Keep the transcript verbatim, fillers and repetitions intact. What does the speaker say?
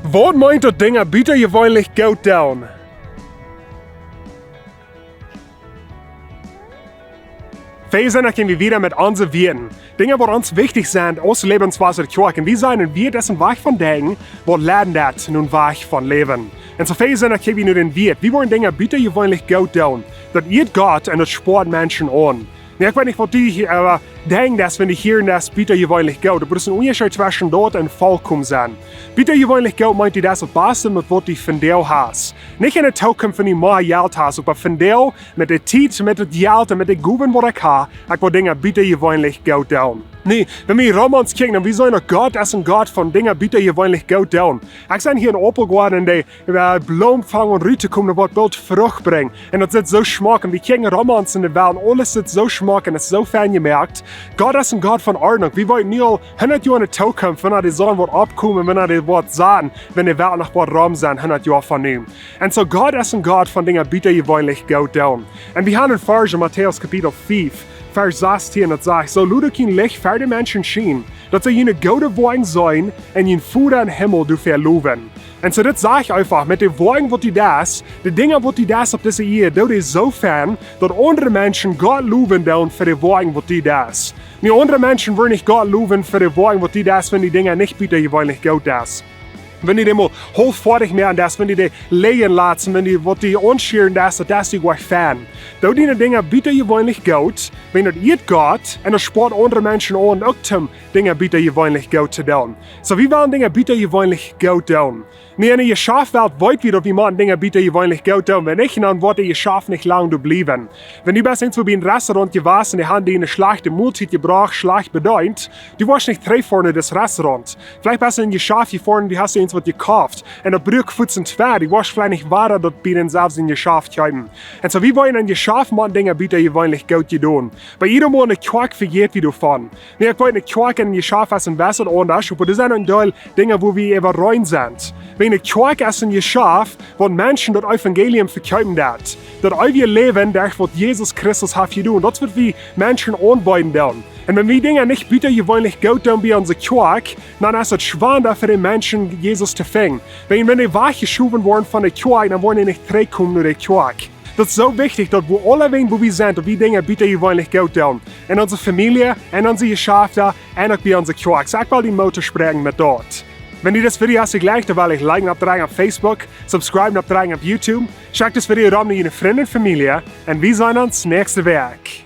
Waut meent daut, Dinja butajeweenlich goot doonen? Wie sent noch wieda met onse Wieed. Dinja waut ons wichtich sent aus Lebenswasser Kjoakj. Un wie sajen, een Wieet es een Wajch von denkjen, waut leiden deit no een Wajch von läwen. Un soo wie sent noch wieda no dän Wieet. Wie wellen Dinja butajeweenlich goot doonen. Daut ieet Gott un daut spoat Menschen aun. Nu, ekj weet nich waut du, äh, denkjst, daut wan du hia en daut butajeweenlich goot, oba daut es een Unjascheet tweschen daut un vollkomen sennen. Butajeweenlich goot meent, daut es daut baste met waut du vondoag hast. Nich en de Tookunft, wan du mea Jelt hast, oba vondoag met de Tiet, met daut Jelt un met de Gowen waut ekj hab, ekj well Dinja butajeweenlich goot doonen. Nu, wan wie rom ons kjikjen, dan wie seenen daut Gott es een Gott von Dinja butajeweenlich goot doonen. Ekj sie hia em Aupelgoaden un de, äh, Bloomen fangen aun rut to komen, daut woat boolt Frucht brinjen. Un daut sitt soo schmock. Un wie kjikjen rom ons en de Welt, aules sitt soo schmock un es soo fein jemoakt. Gott es een Gott von Ordnunk. Wie weeten nu aul hundat Joa en de Tookunft, wan de Sonn woat oppkomen, wan dee woat saten, wan de Welt noch woat rom sennen, hundat Joa von nu. Un soo Gott es een Gott von Dinja butajeweenlich goot doonen. Un wie haben een Varsch en Matäus Kapitel fief, Varsch sastieen, daut sajcht: "Soo lot uk jun Licht ver de Menschen schienen, daut see june goode Woakjen seenen un jun Voda em Himmel doafäa lowen." Un soo, daut sajcht eefach, met de Woakjen waut du deist, de Dinja waut du deist opp dise Ieed, doo dee soo fein, daut aundre Menschen Gott lowen doonen fa de Woakjen waut du deist. Nu, aundre Menschen woaren nich Gott lowen fa de Woakjen waut du deist, wan du Dinja nich butajeweenlich goot deist. Wan du dee mau haulffoadich moaken deist, wan du dee lijen latst, wan du waut du aunschieren deist, daut deist du nich fein. Doo diene Dinja butajeweenlich goot, wiels daut ieet Gott un daut spoat aundre Menschen aun, uk om Dinja butajeweenlich goot to doonen. Soo, wie wellen Dinja butajeweenlich goot doonen. Nu, en de Jeschaftwelt weet wie daut wie motten Dinja butajeweenlich goot doonen. Wan nich, dan woat de Jeschaft nich lang doa bliewen. Wan du best eensmol bie een Restaurant jewast un dee haben die eene schlajchte Moltiet jebrocht, schlajcht bedeent, du woascht nich trigjfoaren no daut Restaurant. Veleicht best du en een Jeschaft jefoaren, du hast eent waut jekoft. Un daut bruak fuaz en twee, du woascht veleicht nich wada daut bie dän selwjen Jeschaft kjeepen. Un soo, wie wellen en Jeschaft motten Dinja butajeweenlich goot doonen. Bie jieda Mol en de Kjoakj vejät wie doavon. Nu, ekj weet, en de Kjoakj un en Jeschaft es een bät aundasch, oba doa sent een Deel Dinja, wua wie äwareen sent. Wiels en de Kjoakj es een Jeschaft, waut Menschen daut Evangelium vekjeepen deit. Daut eewje Läwen derch waut Jesus Christus haft jedonen. Daut es waut wie Menschen aunbeeden doonen. Un wan wie Dinja nich butajeweenlich goot doonen bie onse Kjoakj, dan es daut schwanda fa de Menschen Jesus to finjen. Wan, wan dee wajchjeschowen woaren von de Kjoakj, dan woaren dee nich trigjkomen no de Kjoakj. Daut es soo wichtich, daut wie aule, wan wua wie sent, daut wie Dinja butajeweenlich goot doonen. En onse Famielje, en onse Jeschafta, un uk bie onse Kjoakj. Soo, ekj well die Moot toospräakjen met daut. Wan die dit Video haft jejlikjt, dan well ekj liken oppdrekjen opp Facebook, subscriben oppdrekjen opp YouTube, schekj dit Video rom no june Frind un Famielje, un wie seenen ons näakjste Wäakj.